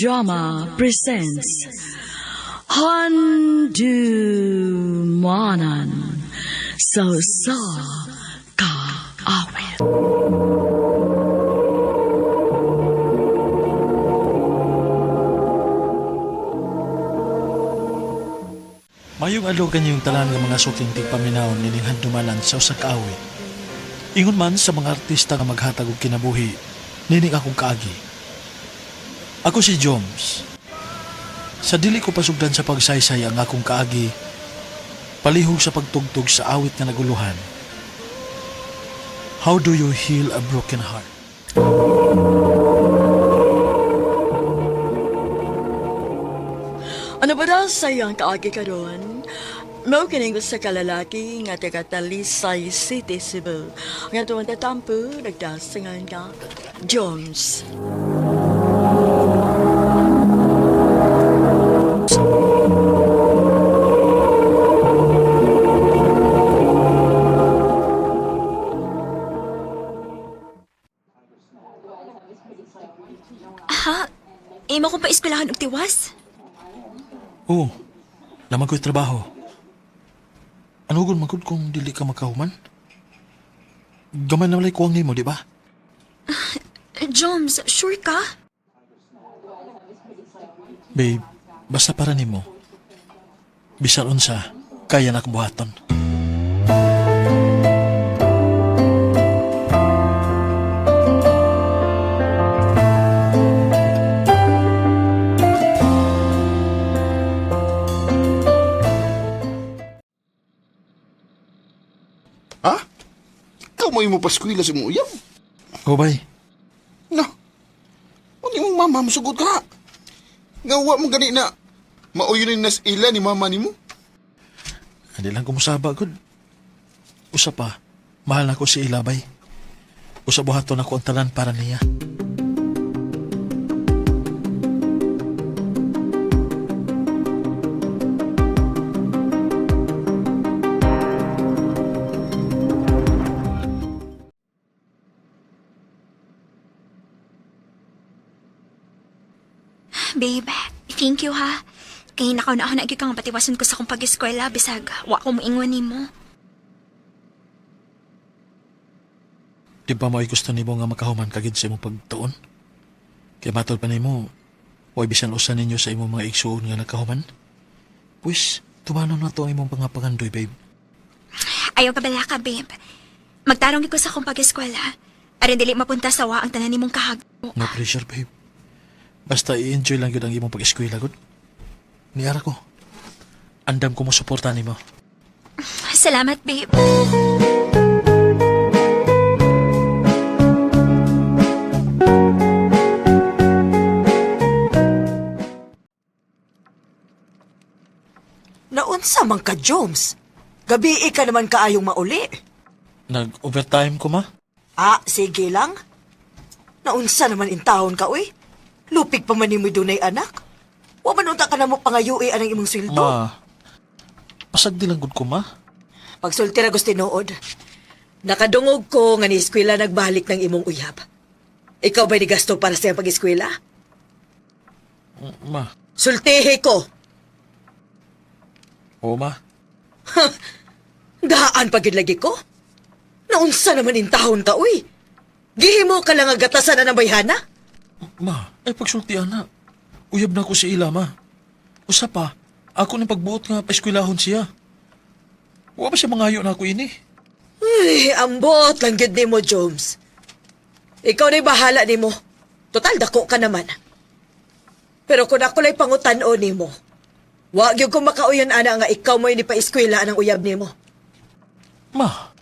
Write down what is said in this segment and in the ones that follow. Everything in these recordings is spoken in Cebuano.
Drama presents Handumanan sa Usa Ka Awit. Mayong adlaw kanyong tanan nga mga suking tigpaminaw nining handumanan sa usa ka awit. Ingon man sa mga artista nga maghatag og kinabuhi, nining akong kaagi. Ako si Joms. Sa dili ko pasugdan sa pagsaysay ang akong kaagi, palihog sa pagtugtog sa awit nga naguluhan. How do you heal a broken heart? Ano ba daw sa iyang kaagi karon? Mao kining usa ka lalaki nga taga Talisay City, Cebu. Nga tuwang tatampo, nagdasingan nga Jones. Ha? Imo kong paeskwelahan og tiwas? Oo, naman ko'y trabaho. Ano gun magud kung dili ka makahuman? Gamay na walay kuwang nimo, di ba? Joms, sure ka? Babe, basta para nimo. Bisan unsa, kaya na akong buhaton. Ha? Ikaw mo yung paskwila sa imong uyab? O bay, No. Ano yung mama musugot ka? Nga wa mo gani na mauyon nas ila ni mama nimo? hindi lang kumusaba gud. Usa pa, mahal na ko si Ilabay. Usa buhaton ako ang tanan para niya. Babe, thank you ha. Kay nakaw na ako na kang patiwason ko sa akong pag-eskwela bisag wa ko moingon nimo. Di ba mo'y gusto nimo nga makahuman kagid sa imong pagtuon? Kay matod pa nimo, way bisan usa ninyo sa imong mga igsuon nga nakahuman. Pwes, tumanon na to ang imong pangapangandoy, babe. Ayaw kabala ka, babe. Magtarong ko sa akong pag-eskwela. Aron dili mapunta sa wa ang tanan nimong kahag. No pressure, babe. Basta i-enjoy lang yun ang imong pag-eskwela, gud. Niara ko. Andam ko mo suporta nimo. Salamat, babe. Naunsa man ka, Jones? Gabi ka naman kaayong mauli. Nag-overtime ko, ma? Ah, sige lang. Naunsa naman intahon ka, uy. Lupig pa man nimo'y dunay anak. Wa man unta ka na mo pangayui anang imong sweldo. Ma, pasag di lang gud ko, ma. Pagsulti ra gusto tinuod. Nakadungog ko nga ni eskwela nagbalik ng imong uyab. Ikaw ba'y nigasto para sa iyang pag-eskwela? Ma, Sultihi ko. oo, ma. Daan pa gyud lagi ko. Naunsa naman intahon ka, uy. Gihimo ka lang ang gatasan na ng bayhana. Ma, ay pagsultian na. Uyab na ko si Ila, ma. Usa pa, ako ni pagbuot nga paeskwelahon siya. Wa ba siya mangayo na ako ini? Ay, ambot lang gyud nimo, Jones. Ikaw na'y bahala nimo. Total, dako ka naman. Pero kung ako la'y pangutan-o nimo, wa gyud ko makauyon ana nga ikaw mo'y nipa-eskwela ang uyab nimo. Ma.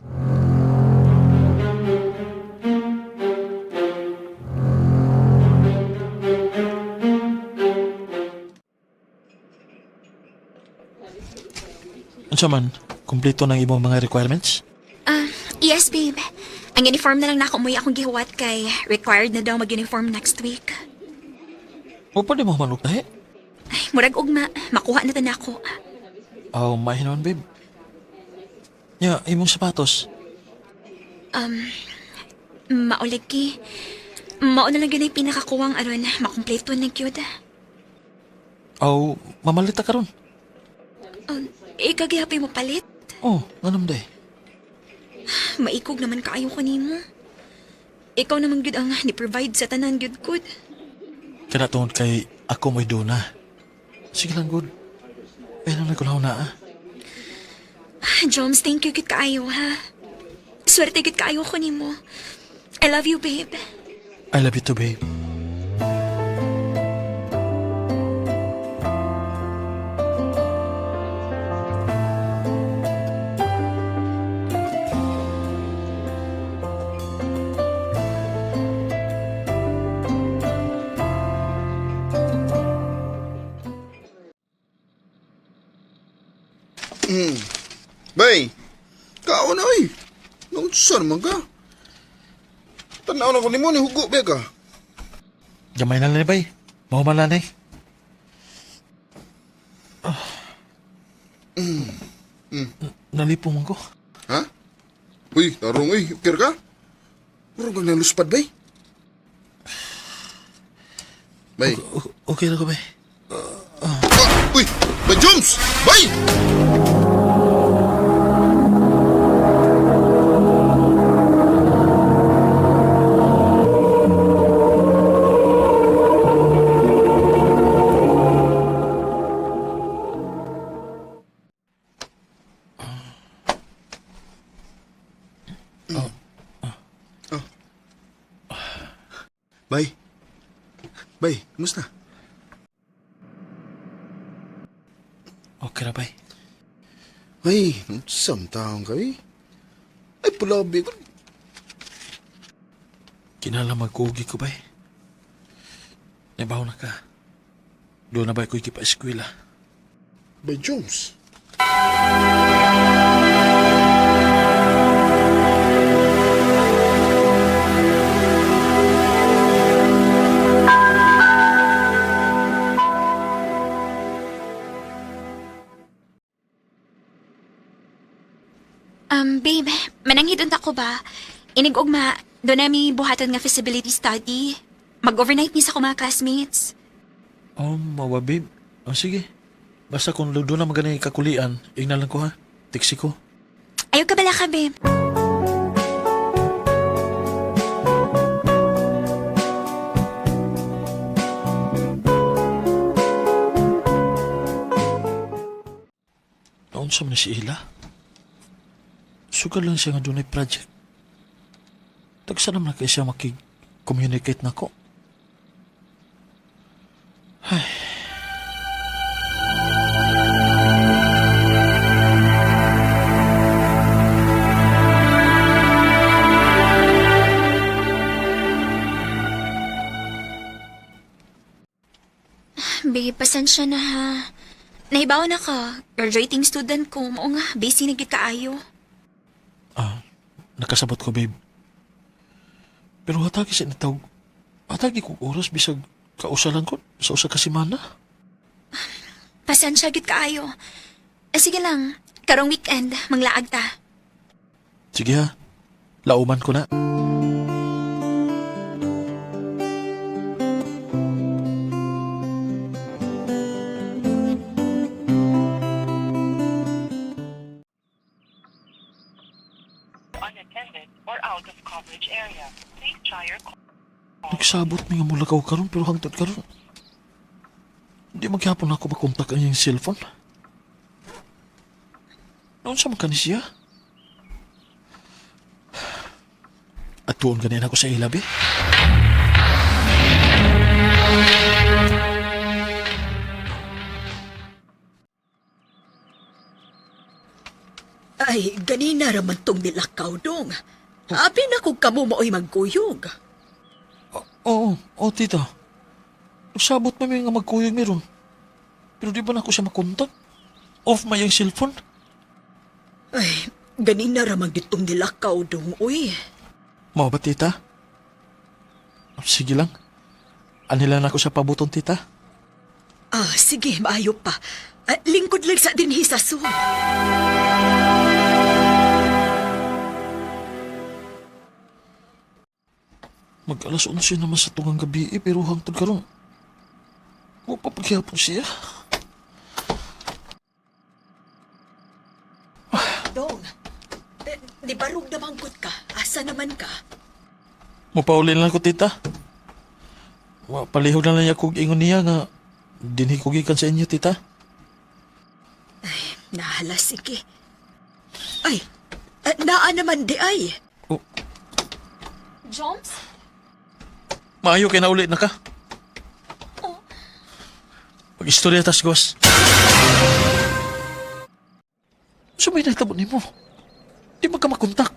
Unsa man, kumpleto ng imong mga requirements? Ah, yes, babe. Ang uniform na lang na ako mo'y akong gihuwat kay required na daw mag-uniform next week. O pa di mo manok tahi? Ay, murag ugma, makuha na ta nako. Oh, mahinon, babe. Nya, imong sapatos. Maulig ki. Mao na lang yun ay pinakakuwang aron makumpleto na gyud. Aw, mamalita karon. Ikaw gihapon mo palit. Oh, nganam day. Maikog naman kaayo ko nimo. Ikaw naman gyud ang ni-provide sa tanan gyud good. Kana tungod kay ako mo'y duna. Sige lang, good. Eh, nang nagkulaw na ah. Joms, thank you gyud kaayo ha. Swerte gyud kaayo ko nimo. I love you, babe. I love you too, babe. Bay, kaon na oy. Nung saan man ka? Tanaw na ko nimo ni hugo ba ka? Gamay na lang ni bay. Mahuman na ni. Ah. Nalipo man ko. Ha? Uy, tarong uy, ukir ka? Murag kang naluspad bay. Bay. Okay na ko, bay. Ah, uy, bay Jones! Bay! Oh. Bay. Bay, kumusta? Okay na, bay. Ay, samtaon ka eh. Ay, pulabi ko. Kinala magkugi ko, bay. Nabaw na ka. Doon na bay ko ikipa-eskwela. Bay Jones. Babe, mananghid unta ko ba? Inig-ugma, doon nami buhaton nga feasibility study. Mag-overnight ni sa akong mga classmates. Oh, mawa, babe. Oh, sige. Basta kung doon na magani kakulian, igna lang ko ha. Tiksi ko. Ayaw ka bala ka, babe. Naon sa man si Ila? Sugal lang siya nga dunay project. Tagsa naman na kay siya makig-communicate na ko. Ay. Babe, pasensya na ha. Nahibaw na ka. Graduating student ko. Mao nga, busy na gid kaayo. Ah, nakasabot ko, babe. Pero hatagi sa inatawag, hatagi kong oras bisag kausalan ko sa usa ka semana. Pasensya gid kaayo. Eh, sige lang, karong weekend, manglaag ta. Sige ha, lauman ko na. Unattended or out of coverage area. Please try your call. Nagsabot mi nga mulakaw karon pero hangtod karon. Di maghapon ako makontak ang iyang cellphone. Noon sa man kani siya? At tuon ganin ako sa ilabi. Ay, ganina raman tong nilakaw dong. Abi na kung kamo mao'y magkuyog. Oo, oo tita. Nagsabot man mi nga magkuyog meron. Pero di ba na ako siya makontak? Off may ang cellphone. Ay, ganina raman ditong nilakaw dong, uy. Mao ba, tita? Sige lang. Anila na ako sa pabuton, tita. Ah, sige, maayo pa. Ah, lingkod lang sa dinhi sa sud. Mag alas 11 naman sa tungang gabi eh, pero hangtod karon. Wa pa paghihapon siya. Dong, eh, di barug na mangkot ka? Asa naman ka? Mupaulin lang ko, tita. Wa, palihog na lang niya kog ingon niya nga dinhi ko gikan sa inyo, tita. Nahala, sige. Ay, eh, naa naman di ay. Oh, Joms? maayo kay nauli na ka. Oh. Pag-istorya tas, Gos. So may nahitabo nimo? Di man ka makontak.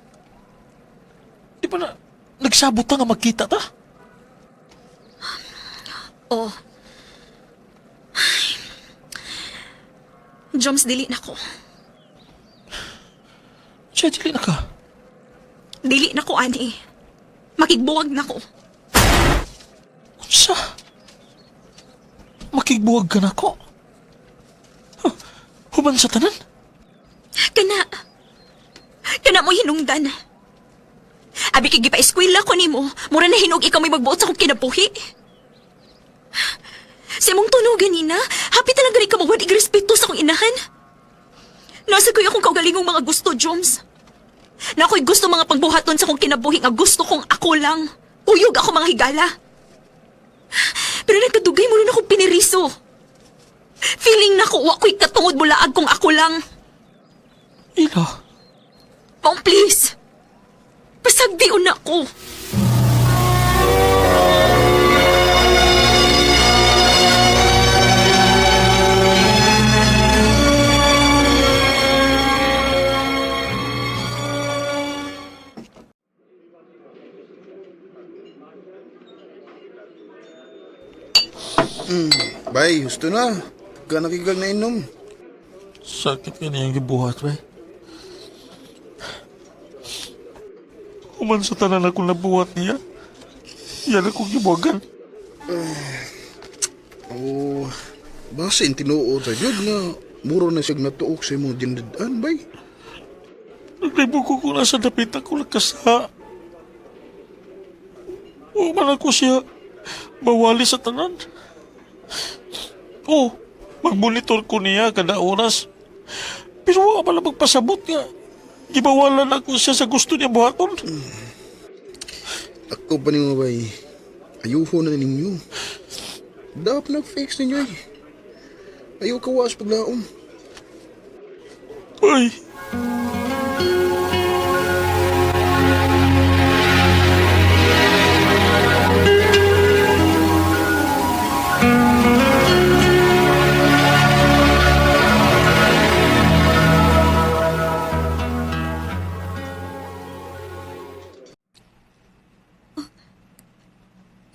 Di ba na nagsabot ta nga magkita ta? Oh. Ay. Joms, dili na ko. Siya, dili na ka. Dili na ko, ani. Makigbuwag na ko. Unsa? Makigbuwag ka na ko? Huh, human sa tanan? Kana. Kana mo hinungdan. Abi kay gipa-eskwela ko nimo, mura na hinog ikaw may magbuot sa akong kinabuhi. Sa imong tunog ganina, happy talaga rin ka mawad igrespeto sa akong inahan. Nasa ko'y akong kaugalingong mga gusto, Joms. Na ako'y gusto mga pagbuhaton sa akong kinabuhi nga gusto kong ako lang. Uyog ako mga higala. Pero nagkadugay mo rin akong piniriso. Feeling na ko, wa ko'y katungod mulaag kung ako lang. Ila. Pong, please. Pasagdiun na ako. Bay, gusto na. Gana kigag na inom. Sakit ka niyang gibuhat, bay. Human sa tanan akong nabuhat niya. Yan akong gibuhagan. Oh, basin tinuod sa jud nga muro na siyag natuok sa imong dinadaan, bay. Naglibo ko kung nasa dapit ako lakasa. Human ako siya. Bawali sa tanan. Oh, magmonitor ko niya kada oras. Pero wa man lang magpasabot nga. Gibawalan ako siya sa gusto niya buhaton. Ako pa nimo, bay. Ayuho na ninyo. Dapat nag-fix ninyo eh. Ayaw kawas paglaom. Ay!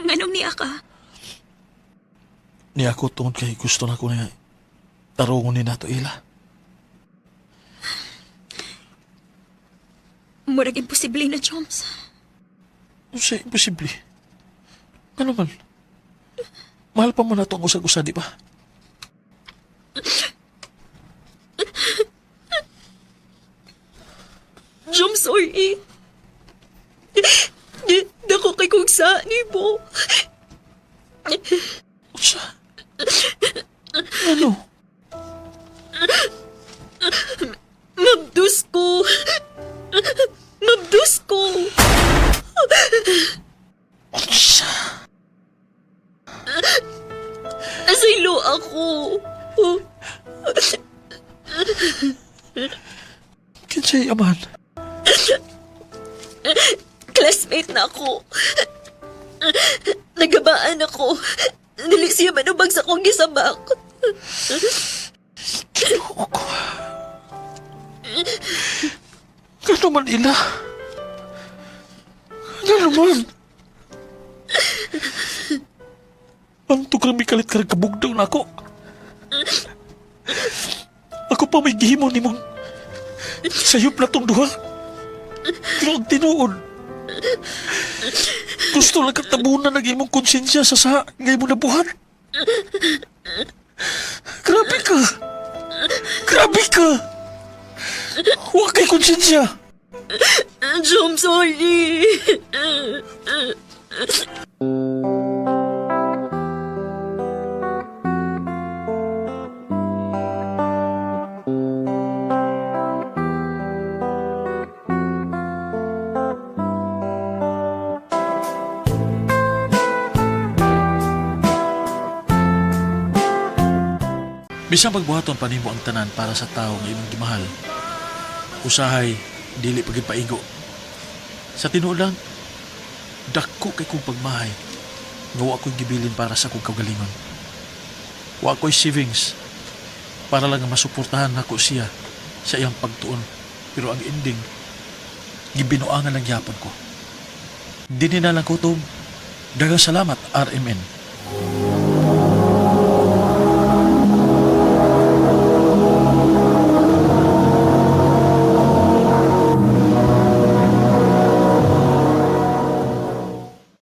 Nganong niya ka? Ni ako tungod kay gusto na ko niya tarungon ni nato ila. Murag imposible na, Joms. Unsa imposible. Ano man? Mahal pa man nato ang usag-usa, di ba? Joms, sorry. Dako kay kong sa ni mo. Unsa? Ano? Mabdus ko. Mabdus ko. Unsa? Asaylo ako. Kinsay amahan? Classmate na ako. Nagabaan ako. Dili siya manubag sa akong gisabak. Ginoo ko. Ano man ila? Ano man? Ang tugrang mikalit ka rin kabugdaw na ako. Ako pa may gihimo ni mong sayop na tong duha. Pero ang tinuod. Gusto lang katabunan ng imong konsensya sa sa nga imong nabuhat. Grabe ka! Grabe ka! Huwag kay konsensya! Jom, sorry. Bisan pagbuhaton pa nimo ang tanan para sa tawo nga imong gimahal. Usahay dili pagid paigo. Sa tinuod lang, dako kay kong pagmahay nga wa ko'y gibilin para sa akong kaugalingon. Wa ko'y savings para lang nga masuportahan nako siya sa iyang pagtuon. Pero ang ending, gibinuangan lang gyapon ko. Dinhi na lang kutob. Daghang salamat, RMN.